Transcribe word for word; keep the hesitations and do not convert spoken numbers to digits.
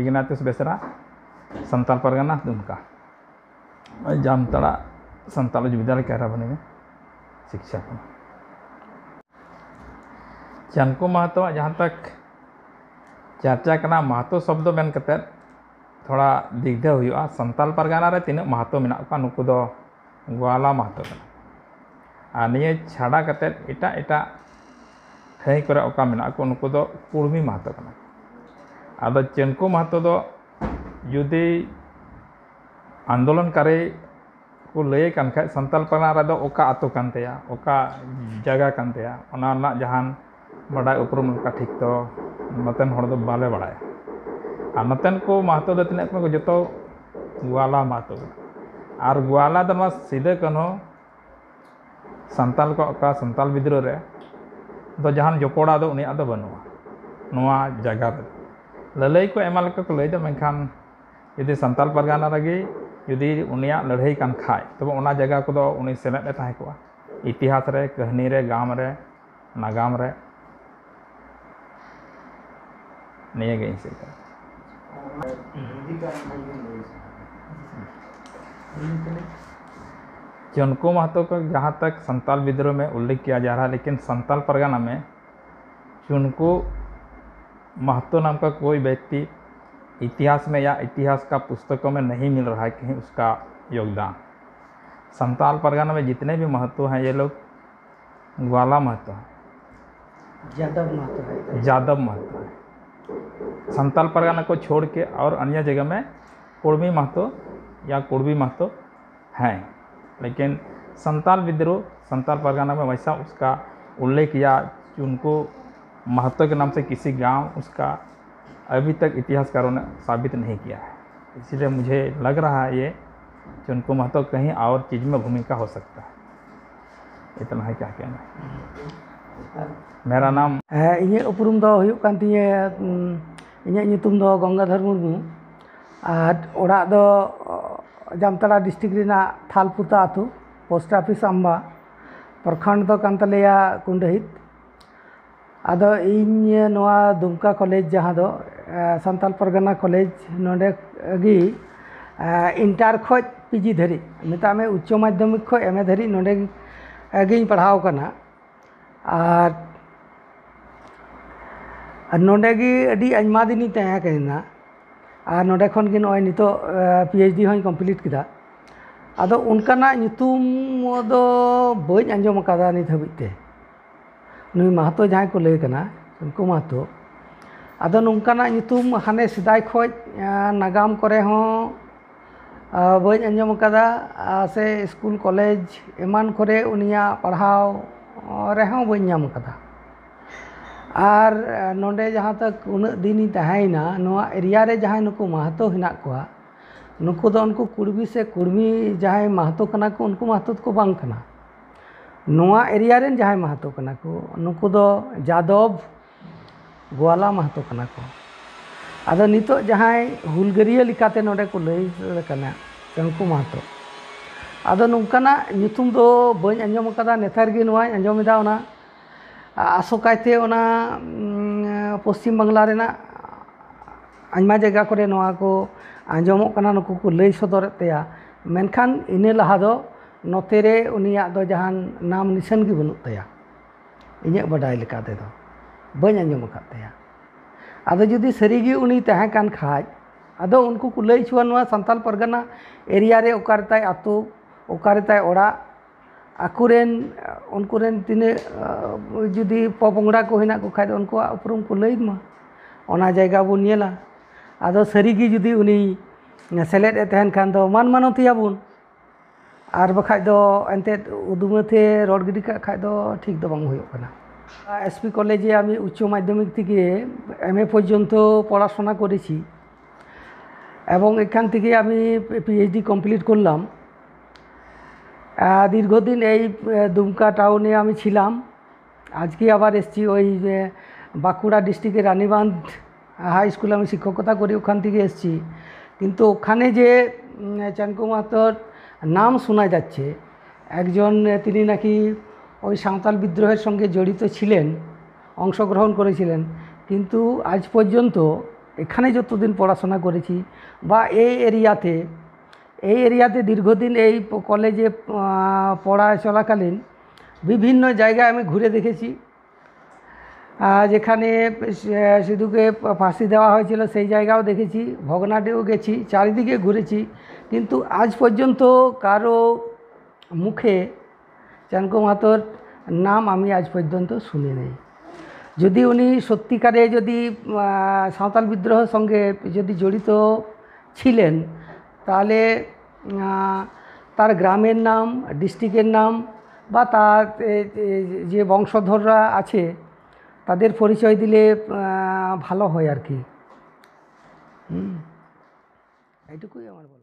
ᱤᱜᱱᱟᱛᱤᱭᱩᱥ ᱵᱮᱥᱨᱟ, ᱥᱟᱱᱛᱟᱞ ᱯᱟᱨᱜᱟᱱᱟ, ᱫᱩᱢᱠᱟ᱾ ᱡᱟᱢᱛᱟᱲᱟ ᱥᱟᱱᱛᱟᱞ ᱩᱪᱪᱚ ᱵᱤᱫᱽᱫᱟᱞᱚᱭ ᱠᱟᱭᱨᱟᱵᱟᱹᱱᱤ ᱢᱮ ᱥᱤᱠᱪᱷᱟ ᱠᱟᱱᱟ᱾ ᱪᱟᱱᱠᱩ ᱢᱟᱦᱟᱛᱚᱣᱟᱜ ᱡᱟᱦᱟᱸ ᱛᱟᱠ ᱪᱟᱨᱪᱟ ᱠᱟᱱᱟ, ᱢᱟᱦᱟᱛᱚ ᱥᱚᱵᱫᱚ ᱢᱮᱱ ᱠᱟᱛᱮᱫ ᱛᱷᱚᱲᱟ ᱫᱤᱜᱽᱫᱷᱟᱹ ᱦᱩᱭᱩᱜᱼᱟ᱾ ᱥᱟᱱᱛᱟᱞ ᱯᱟᱨᱜᱟᱱᱟ ᱨᱮ ᱛᱤᱱᱟᱹᱜ ᱢᱟᱦᱟᱛᱚ ᱢᱮᱱᱟᱜ ᱠᱚᱣᱟ, ᱱᱩᱠᱩ ᱫᱚ ᱜᱳᱣᱟᱞᱟ ᱢᱟᱦᱟᱛᱚ ᱠᱟᱱᱟ᱾ ᱟᱨ ᱱᱤᱭᱟᱹ ᱪᱷᱟᱰᱟ ᱠᱟᱛᱮᱫ ᱮᱴᱟᱜ ᱮᱴᱟᱜ ᱴᱷᱟᱹᱭ ᱠᱚᱨᱮ ᱚᱠᱟ ᱢᱮᱱᱟᱜ ᱠᱚ, ᱱᱩᱠᱩ ᱫᱚ ᱠᱩᱲᱢᱤ ᱢᱟᱦᱟᱛᱚ ᱠᱟᱱᱟ᱾ ᱟᱫᱚ ᱪᱟᱹᱱᱠᱩ ᱢᱟᱦᱟᱛᱚ ᱫᱚ ᱡᱩᱫᱤ ᱟᱱᱫᱳᱞᱚᱱᱠᱟᱨᱤ ᱠᱚ ᱞᱟᱹᱭᱮ ᱠᱟᱱ ᱠᱷᱟᱡ, ᱥᱟᱱᱛᱟᱞ ᱯᱟᱨᱜᱟᱱᱟ ᱨᱮᱫᱚ ᱚᱠᱟ ᱟᱛᱳ ᱠᱟᱱ ᱛᱟᱭᱟ, ᱚᱠᱟ ᱡᱟᱭᱜᱟ ᱠᱟᱱ ᱛᱟᱭᱟ, ᱚᱱᱟ ᱨᱮᱱᱟᱜ ᱡᱟᱦᱟᱱ ᱵᱟᱰᱟᱭ ᱩᱯᱨᱩᱢ ᱚᱱᱠᱟ ᱴᱷᱤᱠ ᱫᱚ ᱱᱚᱛᱮᱱ ᱦᱚᱲ ᱫᱚ ᱵᱟᱞᱮ ᱵᱟᱲᱟᱭᱟ᱾ ᱟᱨ ᱱᱚᱛᱮᱱ ᱠᱚ ᱢᱟᱦᱟᱛᱚ ᱫᱚ ᱛᱤᱱᱟᱹᱜ ᱠᱟᱱᱟ ᱠᱚ, ᱡᱚᱛᱚ ᱜᱳᱣᱟᱞᱟ ᱢᱟᱦᱟᱛᱚ ᱠᱟᱱᱟ᱾ ᱟᱨ ᱜᱳᱣᱟᱞᱟ ᱫᱚ ᱱᱚᱣᱟ ᱥᱤᱫᱟᱹ ᱠᱟᱹᱱᱦᱩ ᱥᱟᱱᱛᱟᱞ ᱠᱚᱣᱟᱜ ᱚᱠᱟ ᱥᱟᱱᱛᱟᱞ ᱵᱤᱫᱽᱨᱳᱦᱚ ᱨᱮ ᱫᱚ ᱡᱟᱦᱟᱱ ᱡᱚᱯᱚᱲᱟᱣ ᱫᱚ ᱩᱱᱤᱭᱟᱜ ᱫᱚ ᱵᱟᱹᱱᱩᱜᱼᱟ᱾ ᱱᱚᱣᱟ ᱡᱟᱭᱜᱟ ᱨᱮ ᱞᱟᱹᱞᱟᱹᱭ ᱠᱚ ᱟᱭᱢᱟ ᱞᱮᱠᱟ ᱠᱚ ᱞᱟᱹᱭᱫᱟ, ᱢᱮᱱᱠᱷᱟᱱ ᱡᱩᱫᱤ ᱥᱟᱱᱛᱟᱞ ᱯᱟᱨᱜᱟᱱᱟ ᱨᱮᱜᱮ ᱡᱩᱫᱤ ᱩᱱᱤᱭᱟᱜ ᱞᱟᱹᱲᱦᱟᱹᱭ ᱠᱟᱱ ᱠᱷᱟᱡ, ᱛᱚᱵᱮ ᱚᱱᱟ ᱡᱟᱭᱜᱟ ᱠᱚᱫᱚ ᱩᱱᱤ ᱥᱮᱞᱮᱫ ᱮ ᱛᱟᱦᱮᱸ ᱠᱚᱜᱼᱟ, ᱤᱛᱤᱦᱟᱥ ᱨᱮ, ᱠᱟᱹᱦᱱᱤ ᱨᱮ, ᱜᱟᱢ ᱨᱮ, ᱱᱟᱜᱟᱢ ᱨᱮ᱾ ᱱᱤᱭᱟᱹ ᱜᱮ ᱤᱧ ᱥᱮᱫ ᱠᱷᱚᱱ᱾ चुनकू महतो का जहाँ तक संताल विद्रोह में उल्लेख किया जा रहा है, लेकिन संताल परगना में चुनकू महतो नाम का कोई व्यक्ति इतिहास में या इतिहास का पुस्तकों में नहीं मिल रहा है कहीं उसका योगदान। संताल परगना में जितने भी महतो हैं, ये लोग ग्वाला महतो है। यादव महतो है। यादव महतो है। संताल परगना को छोड़ के और अन्य जगह में कुड़मी महतो या कुड़बी महतो हैं, लेकिन संताल विद्रोह, संताल परगना में वैसा उसका उल्लेख या उनको महतो के नाम से किसी गांव उसका अभी तक इतिहासकारों ने साबित नहीं किया है। इसीलिए मुझे लग रहा है ये चुनकू महतो कहीं और चीज़ में भूमिका हो सकता है। इतना है क्या कहना है। मेरा नाम ᱦᱮᱸ, ᱤᱧᱟᱹᱜ ᱩᱯᱨᱩᱢ ᱫᱚ ᱦᱩᱭᱩᱜ ᱠᱟᱱ ᱛᱤᱧᱟᱹ, ᱩᱢ, ᱤᱧᱟᱹᱜ ᱧᱩᱛᱩᱢ ᱫᱚ ᱜᱚᱝᱜᱟᱫᱷᱚᱨ ᱢᱩᱨᱢᱩ᱾ ᱟᱨ ᱚᱲᱟᱜ ᱫᱚ ᱚ, ᱡᱟᱢᱛᱟᱲᱟ district ᱨᱮᱱᱟᱜ ᱛᱷᱟᱞᱯᱩᱛᱟ ᱟᱹᱛᱩ, post office ᱟᱢᱵᱟ, ᱯᱨᱚᱠᱷᱚᱸᱰ ᱫᱚ ᱠᱟᱱ ᱛᱟᱞᱮᱭᱟ ᱠᱩᱱᱰᱟᱹᱦᱤᱛ᱾ ᱟᱫᱚ ᱤᱧ ᱱᱚᱣᱟ ᱫᱩᱢᱠᱟ ᱠᱚᱞᱮᱡᱽ, ᱡᱟᱦᱟᱸ ᱫᱚ ᱥᱟᱱᱛᱟᱞ ᱯᱟᱨᱜᱟᱱᱟ ᱠᱚᱞᱮᱡᱽ, ᱱᱚᱰᱮ ᱜᱮ ᱤᱱᱴᱟᱨ ᱠᱷᱚᱱ ᱯᱤᱡᱤ ᱫᱷᱟᱹᱨᱤᱡ, ᱢᱮᱛᱟᱜ ᱢᱮ ᱩᱪᱪᱚ ᱢᱟᱫᱽᱫᱷᱚᱢᱤᱠ ᱠᱷᱚᱱ ᱮᱢ ᱮ ᱫᱷᱟᱹᱨᱤᱡ ᱱᱚᱰᱮ ᱜᱤᱧ ᱯᱟᱲᱦᱟᱣ ᱟᱠᱟᱱᱟ᱾ ᱟᱨ ᱟᱨ ᱱᱚᱰᱮ ᱜᱮ ᱟᱹᱰᱤ ᱟᱭᱢᱟ ᱫᱤᱱᱤᱧ ᱛᱟᱦᱮᱸ ᱠᱟᱱᱟ᱾ ᱟᱨ ᱱᱚᱰᱮ ᱠᱷᱚᱱ ᱜᱮ ᱱᱚᱜᱼᱚᱭ ᱱᱤᱛᱚᱜ ᱯᱤ ᱮᱭᱤᱪ ᱰᱤ ᱦᱚᱸᱧ ᱠᱚᱢᱯᱞᱤᱴ ᱠᱮᱫᱟ᱾ ᱟᱫᱚ ᱚᱱᱠᱟᱱᱟᱜ ᱧᱩᱛᱩᱢ ᱫᱚ ᱵᱟᱹᱧ ᱟᱸᱡᱚᱢ ᱟᱠᱟᱫᱟ ᱱᱤᱛ ᱦᱟᱹᱵᱤᱡ ᱛᱮ᱾ ᱱᱩᱭ ᱢᱟᱦᱟᱛᱚ ᱡᱟᱦᱟᱸᱭ ᱠᱚ ᱞᱟᱹᱭ ᱠᱟᱱᱟ, ᱩᱱᱠᱩ ᱢᱟᱦᱟᱛᱚ, ᱟᱫᱚ ᱱᱚᱝᱠᱟᱱᱟᱜ ᱧᱩᱛᱩᱢ ᱦᱟᱱᱮ ᱥᱮᱫᱟᱭ ᱠᱷᱚᱱ ᱱᱟᱜᱟᱢ ᱠᱚᱨᱮ ᱦᱚᱸ ᱵᱟᱹᱧ ᱟᱸᱡᱚᱢ ᱟᱠᱟᱫᱟ, ᱥᱮ ᱥᱠᱩᱞ ᱠᱚᱞᱮᱡᱽ ᱮᱢᱟᱱ ᱠᱚᱨᱮ ᱩᱱᱤᱭᱟᱜ ᱯᱟᱲᱦᱟᱣ ᱨᱮᱦᱚᱸ ᱵᱟᱹᱧ ᱧᱟᱢ ᱟᱠᱟᱫᱟ᱾ ᱟᱨ ᱱᱚᱰᱮ ᱡᱟᱦᱟᱸ ᱛᱟᱠ ᱩᱱᱟᱹᱜ ᱫᱤᱱᱤᱧ ᱛᱟᱦᱮᱸᱭᱮᱱᱟ, ᱱᱚᱣᱟ ᱮᱨᱤᱭᱟ ᱨᱮ ᱡᱟᱦᱟᱸᱭ ᱱᱩᱠᱩ ᱢᱟᱦᱟᱛᱚ ᱦᱮᱱᱟᱜ ᱠᱚᱣᱟ, ᱱᱩᱠᱩ ᱫᱚ ᱩᱱᱠᱩ ᱠᱩᱲᱵᱤ ᱥᱮ ᱠᱩᱲᱢᱤ ᱡᱟᱦᱟᱸᱭ ᱢᱟᱦᱟᱛᱚ ᱠᱟᱱᱟ ᱠᱚ, ᱩᱱᱠᱩ ᱢᱟᱦᱟᱛᱚ ᱫᱚᱠᱚ ᱵᱟᱝ ᱠᱟᱱᱟ᱾ ᱱᱚᱣᱟ ᱮᱨᱤᱭᱟ ᱨᱮᱱ ᱡᱟᱦᱟᱸᱭ ᱢᱟᱦᱟᱛᱚ ᱠᱟᱱᱟ ᱠᱚ, ᱱᱩᱠᱩ ᱫᱚ ᱡᱟᱫᱚᱵᱽ ᱜᱳᱣᱟᱞᱟ ᱢᱟᱦᱟᱛᱚ ᱠᱟᱱᱟ ᱠᱚ᱾ ᱟᱫᱚ ᱱᱤᱛᱚᱜ ᱡᱟᱦᱟᱸᱭ ᱦᱩᱞᱜᱟᱹᱨᱤᱭᱟᱹ ᱞᱮᱠᱟᱛᱮ ᱱᱚᱰᱮ ᱠᱚ ᱞᱟᱹᱭ ᱠᱟᱱᱟ, ᱪᱟᱹᱝᱠᱩ ᱢᱟᱦᱟᱛᱚ, ᱟᱫᱚ ᱱᱚᱝᱠᱟᱱᱟᱜ ᱧᱩᱛᱩᱢ ᱫᱚ ᱵᱟᱹᱧ ᱟᱸᱡᱚᱢ ᱟᱠᱟᱫᱟ, ᱱᱮᱛᱟᱨ ᱜᱮ ᱱᱚᱣᱟᱧ ᱟᱸᱡᱚᱢ ᱮᱫᱟ᱾ ᱚᱱᱟ ᱟᱥᱚᱠᱟᱭᱛᱮ ᱚᱱᱟ ᱯᱚᱥᱪᱤᱢ ᱵᱟᱝᱞᱟ ᱨᱮᱱᱟᱜ ᱟᱭᱢᱟ ᱡᱟᱭᱜᱟ ᱠᱚᱨᱮ ᱱᱚᱣᱟ ᱠᱚ ᱟᱸᱡᱚᱢᱚᱜ ᱠᱟᱱᱟ, ᱱᱩᱠᱩ ᱠᱚ ᱞᱟᱹᱭ ᱥᱚᱫᱚᱨᱮᱫ ᱛᱟᱭᱟ, ᱢᱮᱱᱠᱷᱟᱱ ᱤᱱᱟᱹ ᱞᱟᱦᱟ ᱫᱚ ᱱᱚᱛᱮ ᱨᱮ ᱩᱱᱤᱭᱟᱜ ᱫᱚ ᱡᱟᱦᱟᱱ ᱱᱟᱢ ᱱᱤᱥᱟᱹᱱ ᱜᱮ ᱵᱟᱹᱱᱩᱜ ᱛᱟᱭᱟ᱾ ᱤᱧᱟᱹᱜ ᱵᱟᱰᱟᱭ ᱞᱮᱠᱟ ᱛᱮᱫᱚ ᱵᱟᱹᱧ ᱟᱸᱡᱚᱢ ᱟᱠᱟᱫ ᱛᱟᱭᱟ᱾ ᱟᱫᱚ ᱡᱩᱫᱤ ᱥᱟᱹᱨᱤᱜᱮ ᱩᱱᱤ ᱛᱟᱦᱮᱸ ᱠᱟᱱ ᱠᱷᱟᱡ, ᱟᱫᱚ ᱩᱱᱠᱩ ᱠᱚ ᱞᱟᱹᱭ ᱦᱚᱪᱚᱣᱟ ᱱᱚᱣᱟ ᱥᱟᱱᱛᱟᱞ ᱯᱟᱨᱜᱟᱱᱟ ᱮᱨᱤᱭᱟ ᱨᱮ ᱚᱠᱟ ᱨᱮ ᱛᱟᱭ ᱟᱹᱛᱩ, ᱚᱠᱟ ᱨᱮ ᱛᱟᱭ ᱚᱲᱟᱜ, ᱟᱠᱚᱨᱮᱱ, ᱩᱱᱠᱩᱨᱮᱱ ᱛᱤᱱᱟᱹᱜ ᱡᱩᱫᱤ ᱯᱚᱯᱚᱝᱲᱟ ᱠᱚ ᱦᱮᱱᱟᱜ ᱠᱚ ᱠᱷᱟᱡ ᱫᱚ ᱩᱱᱠᱩᱣᱟᱜ ᱩᱯᱨᱩᱢ ᱠᱚ ᱞᱟᱹᱭ ᱢᱟ, ᱚᱱᱟ ᱡᱟᱭᱜᱟ ᱵᱚᱱ ᱧᱮᱞᱟ᱾ ᱟᱫᱚ ᱥᱟᱹᱨᱤᱜᱮ ᱡᱩᱫᱤ ᱩᱱᱤ ᱥᱮᱞᱮᱫ ᱮ ᱛᱟᱦᱮᱱ ᱠᱷᱟᱱ ᱫᱚ ᱢᱟᱱ ᱢᱟᱱᱚᱛᱤᱭᱟᱵᱚᱱ᱾ ᱟᱨ ᱵᱟᱠᱷᱟᱡ ᱫᱚ ᱮᱱᱛᱮᱫ ᱩᱫᱩᱢᱟᱹᱛᱮ ᱨᱚᱲ ᱜᱤᱰᱤ ᱠᱟᱜ ᱠᱷᱟᱡ ᱫᱚ ᱴᱷᱤᱠ ᱫᱚ ᱵᱟᱝ ᱦᱩᱭᱩᱜ ᱠᱟᱱᱟ᱾ ᱮᱥ ᱯᱤ ᱠᱚᱞᱮᱡᱽ ᱨᱮ ᱟᱢ ᱩᱪᱪᱚ ᱢᱟᱫᱽᱫᱷᱚᱢᱤᱠ ᱛᱷᱮᱠᱮ ᱮᱢ ᱮ ᱯᱚᱨᱡᱚᱱᱛᱚ ᱯᱚᱲᱟশোনা করেছি এবং এখান থেকে আমি পিএইচডি কমপ্লিট করলাম। আহ, দীর্ঘদিন এই আহ, দুমকা টাউনে আমি ছিলাম। আজকে আবার এসছি ওই যে বাঁকুড়া ডিস্ট্রিক্টের রানীবাঁধ হাই স্কুলে আমি শিক্ষকতা করি, ওখান থেকে এসছি। কিন্তু ওখানে যে উম, চানকু মাহাতোর নাম শোনা যাচ্ছে, একজন আহ, তিনি নাকি ওই সাঁওতাল বিদ্রোহের সঙ্গে জড়িত ছিলেন, অংশগ্রহণ করেছিলেন, কিন্তু আজ পর্যন্ত এখানে যতদিন পড়াশোনা করেছি বা এই এরিয়াতে, এই এরিয়াতে দীর্ঘদিন এই প-, কলেজে, আহ, পড়া চলাকালীন বিভিন্ন জায়গায় আমি ঘুরে দেখেছি। আহ, যেখানে সে-, সিধুকে ফাঁসি দেওয়া হয়েছিল, সেই জায়গাও দেখেছি, ভগ্নাডেও গেছি, চারিদিকে ঘুরেছি, কিন্তু আজ পর্যন্ত কারো মুখে চাণক্য মাহাতোর নাম আমি আজ পর্যন্ত শুনি নেই। যদি উনি সত্যিকারে যদি, আহ, সাঁওতাল বিদ্রোহের সঙ্গে যদি জড়িত ছিলেন, তাহলে, আহ, তার গ্রামের নাম, ডিস্ট্রিক্টের নাম বা তার, এ, এ, যে বংশধররা আছে, তাদের পরিচয় দিলে, আহ, ভালো হয় আর কি। হুম, এইটুকুই আমার বলা।